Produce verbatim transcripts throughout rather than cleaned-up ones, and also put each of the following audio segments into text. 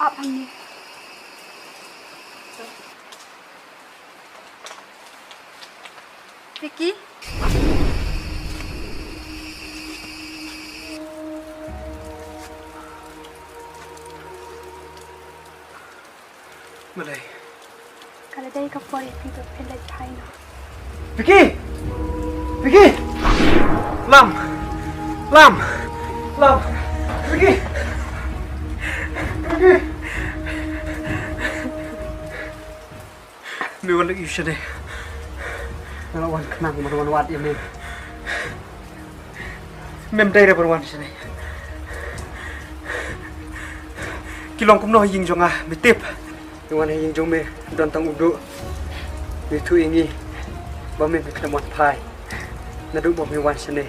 Ap hangne. Vicky? Balei? Ka la dei ka por ïa phi ba phin leit phai noh. Vicky! Vicky! Lam! Lam! Lam! Vicky! Vicky! Me wan leit ïa u shane. Nga la wan khnang ban wan wad ïa me. Mem dei re ban wan shane. Ki long kumno ha ïing jong nga, me tip? Me wan ha ïing jong me, don tang u Duh. Me ïathuh ïa ngi ba me khlem wan phai naduh ba me wan shane.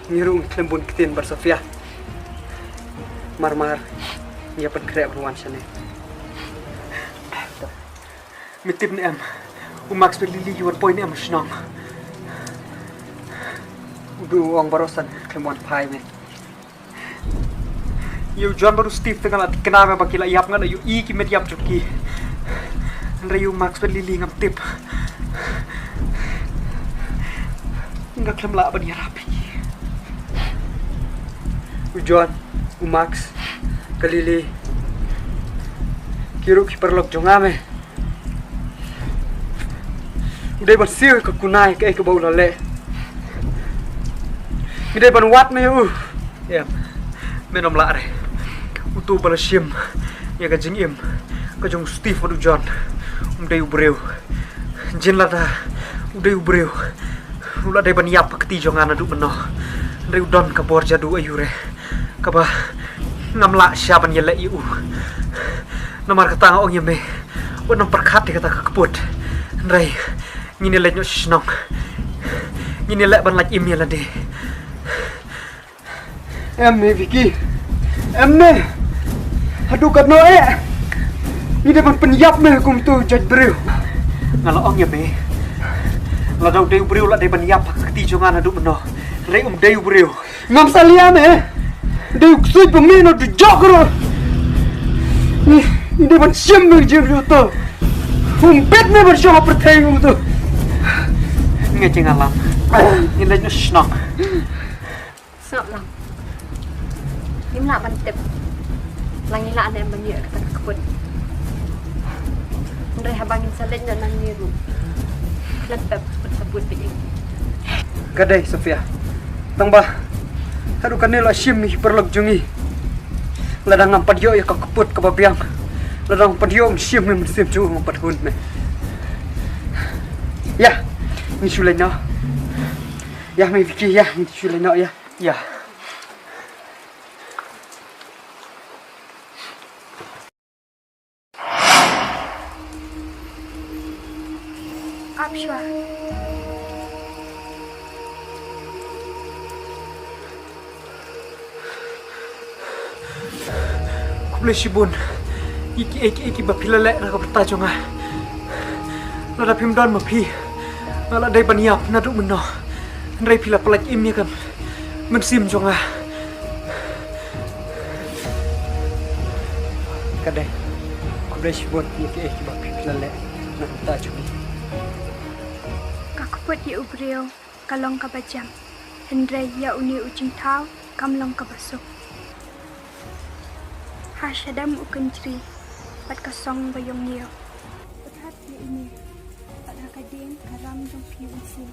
Ngi ruh ngi khlem bun ktien bad Sofia. Mar mar ngi ïa pynkhreh ban wan shane. Me tip ne em, u Max bad Lily ki wan poi ne em ha shnong? U Duh u ong baroh san khlem wan phai me. Ïa u John bad u Steve te nga la thikna me ba ki la ïap, nga la ïohi ki met ïap jong ki. Hynrei ïa u Max bad Lily ngam tip. Nga khlem lah ban ïarap ïa ki. U John, u Max, ka Lily, ki ruh ki paralok jong nga me. U dei ban siew ïa ka kunai kaei kaba u la leh. Ngi dei ban wad me ïa u. Em, me nym lah re. Uto uba la shim ïa ka jingim ka jong u Steve bad u John um dei u briew. Jin lada u dei u briew, u la dei ban ïap ha kti jong nga naduh mynno. Hynrei u don ka bor jadu aïu re kaba ngam lah shuh ban ïaleh ïa u. Namar kata nga ong ïa me, wat nym pyrkhat ïa kata ka kput. Hynrei ngin ïaleit noh sha shnong. Ngin ïaleh ban lait im ïa lade. Em me Vicky. Em me. Haduh katno eh? Ngi dei ban pynïap me kum uto u jait briew. Nga la ong ïa me, lada u dei u briew la dei ban ïap ha ka kti jong nga naduh mynno. Hynrei um dei u briew. Ngam salia me. Dei u ksuid ba me, no dujok ruh. Ngi, ngi dei ban shim me jingim uto. Um bit me ban shong ha pyrthei uto. Nga jingïalam. Ngin leit noh sha shnong. Sngap lang. Ngim lah ban tip la ngi lah ne em ban ïoh ïa kata ka kput. Hynrei haba ngin sa leit noh nangne ruh, leit pep put sa put peit ïa ngi. Ka dei, Sofia. Tang ba haduh kane la shim ïa ki paralok jong ngi. Lada ngam pat ïoh ïa ka kput kaba biang, lada ngam pat ïoh mynsiem, mynsiem jong u ngam pat hun me. Ïa, ngin shu leit noh. Ïa me Vicky, ïa, ngin shu leit noh ïa. Ïa. Ap shuwa. Khublei shibun ïa kiei kiei kiba phi la leh na ka bynta jong nga. Lada phim don ma phi, nga la dei ban ïap naduh mynno. Hynrei phi la pyllait im ïa ka mynsiem jong nga. Ka dei. Khublei shibun ïa kiei kiba phi la leh na ka bynta jong nga. Ka kput ïa u briew ka long kaba jem, hynrei ïa une u jingthaw kam long kaba suk. Ha shadem u kynjri bad ka song ba ïong ñiew. Pyrkhat ïa ine, bad ha ka dien ka ram jong phi un siew.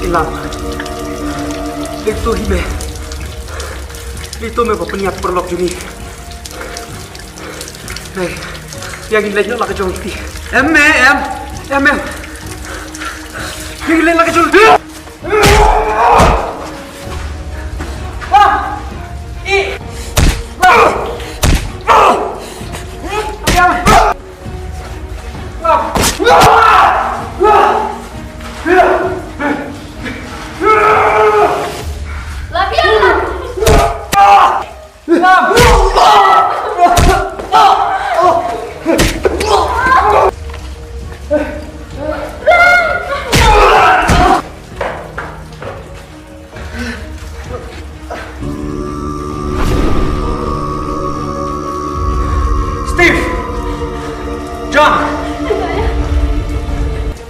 Lam. Dei to hi me. Dei to me ba pynïap paralok jong ngi. Hei. Ïa ngin leit noh la ka jong lynti. Em me, em. Em, em. Ïa ngin leit la ka jong lynti. Steve! John!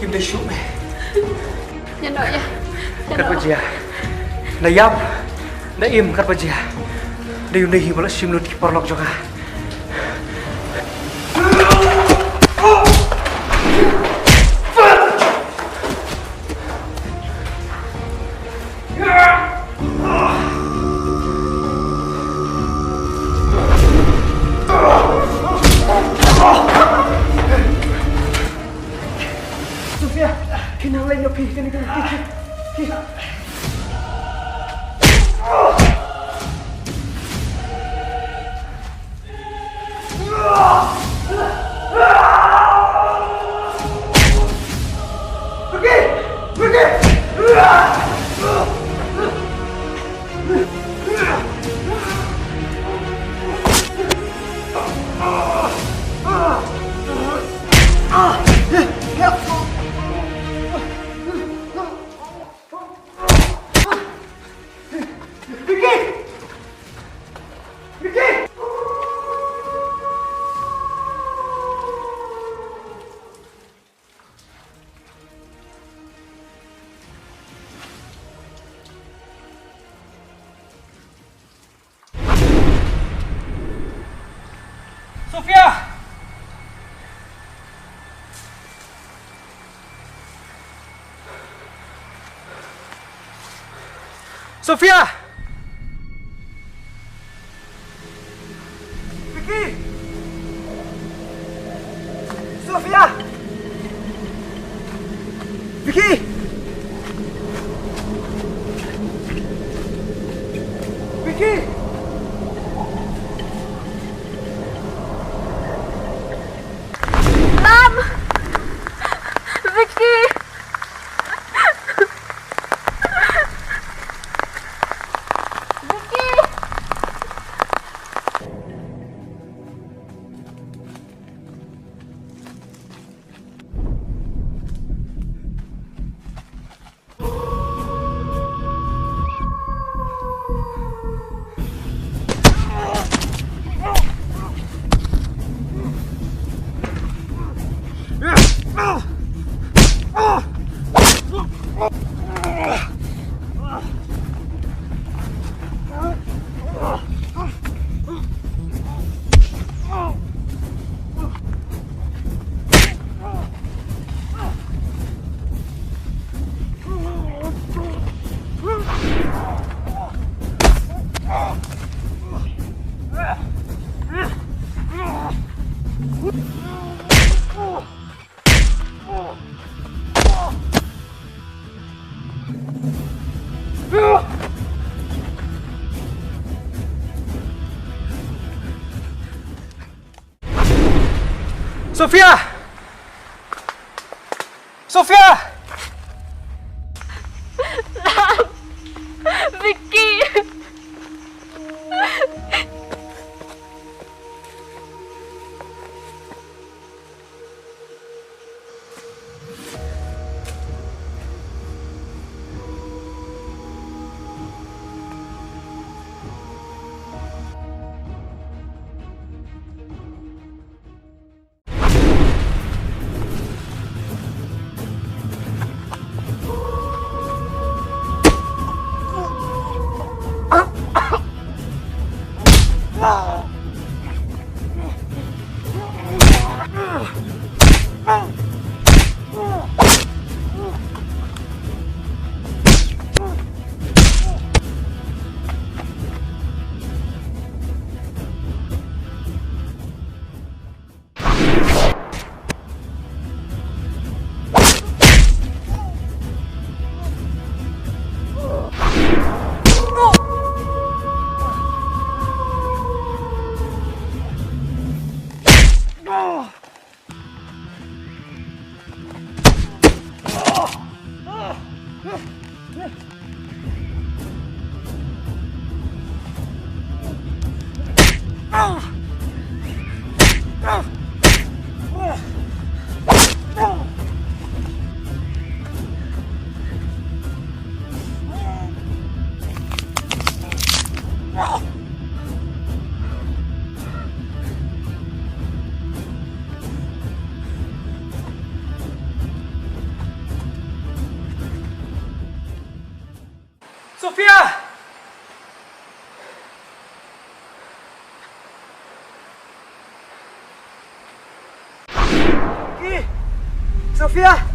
Kim dei shuh me. Ïa noh ïa. Kat ba jia. Da ïap, da im kat ba jia. Dei une hi ba la shim lut ki paralok jong nga. Sofia, phi nang leit noh phi, kane ka lynti. Phi. Sofia! Sofia! Vicky! Sofia! Vicky! Vicky! Mam! Vicky! Vicky! Sofia! Sofia! Vicky! Sofia!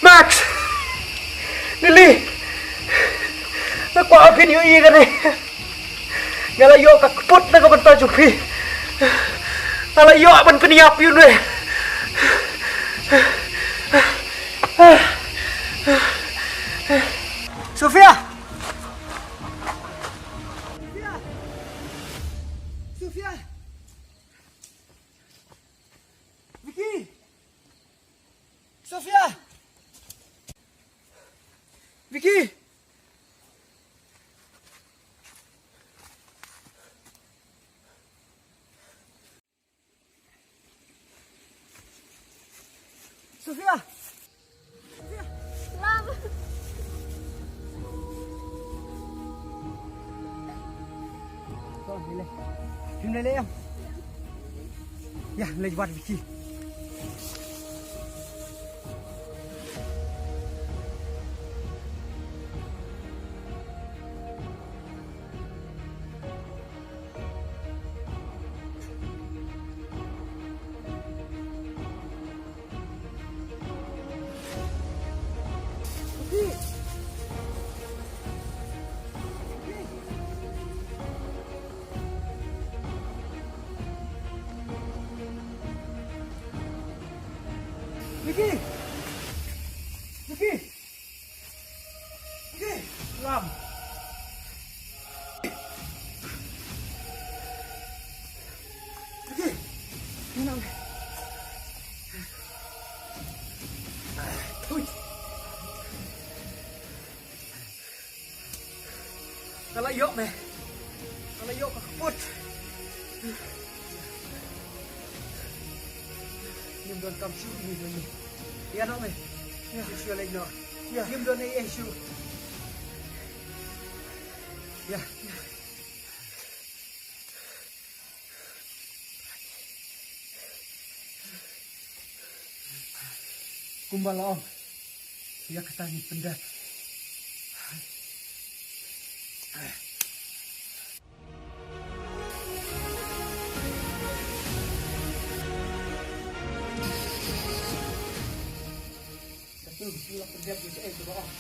Max! Lily! Nga kwah phin ïohi kane. Nga la ïoh ka kput na ka bynta jong phi. Nga la ïoh ban pynïap ïa une. Sofia! Sofia! Vicky! Sofia! Vicky! Sofia! Sofia! Lam! Ko, leh leh. Phim leh leh ïa. Ïa, leh wat Vicky. Vicky! Vicky! Vicky! Lam! Vicky! Ni nang. Hui. Nga la ïoh me. Nga la ïoh ka kput. Ngim don kam shuh ïa me. Ïa noh me. Ïa. Shuh shuh leit noh. Ïa. Ngim don ei ei shuh. Ïa. Kumba la ong, ïa kata ngi pyndep. Katu ngi la pyndep ïa kaei kaba ong.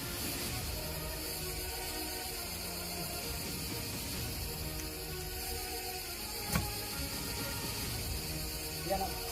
Ïa na.